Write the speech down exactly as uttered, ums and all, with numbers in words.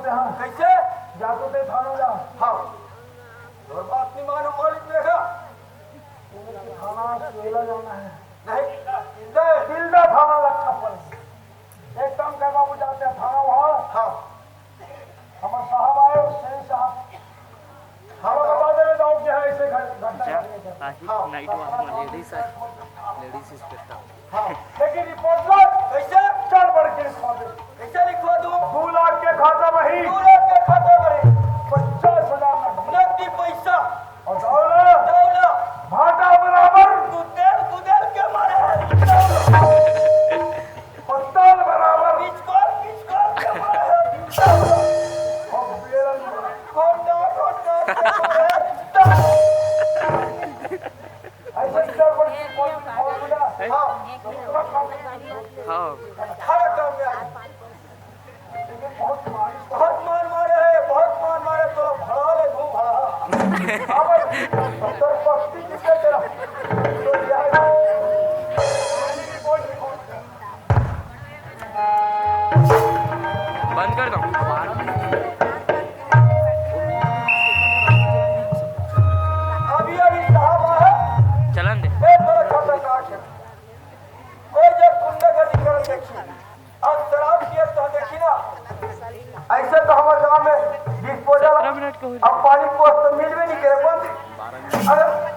हाँ। कैसे? जा तो दे थाना जा। हाँ। और बात नहीं मानो मालिक मेरा। थाना अकेला जाना है। नहीं, दे। दिल्ला थाना लखा पर। एक काम कर बाबू, जाते हैं थाना वहाँ। हाँ। हमारे साहब आए, उससे साहब। हाँ, बता दे, बताओ क्या है ऐसे घट-, घटना अच्छा, घटी है। आज हाँ। नाइट वाला लेडीज है, लेडीज इंस्पेक्टर। हाँ, लेकिन रिपोर्ट लो। कैसे? चल बढ़ के लिखवा दे। कैसे लिखवा दूँ? दो लाख के खाता में ही दो लाख के खाता में ही पचास हजार नकद। नकदी पैसा। और दौलत। दौलत। भाटा बराबर। गुदेल, गुदेल के मारे हैं। पत्तल बराबर। पिचकोल, पिचकोल के मारे हैं। और बेलन बराबर। कोंडा, कोंडा के मारे हैं। ऐसे ही गड़बड़ की कोई भी formula। हाँ। हाँ। अठारह काम में आ गया। बहुत मार मारे है, बहुत मार मारे, तो भड़ा ले घूम भड़ा। अब अंतर्पक्ति किसके तरफ? तो यह बंद कर दो। अभी, अभी साहब आया। चलन दे। एक बड़ा खतरनाक है। कोई जब गुंडागर्दी करत देखी, अब शराब पियत तो देखी ना, ऐसे तो हमारे गांव में डिस्पोजल सत्रह मिनट के हो अब पानी पोस्ट तो मिलबे नहीं करे, बंद। अगर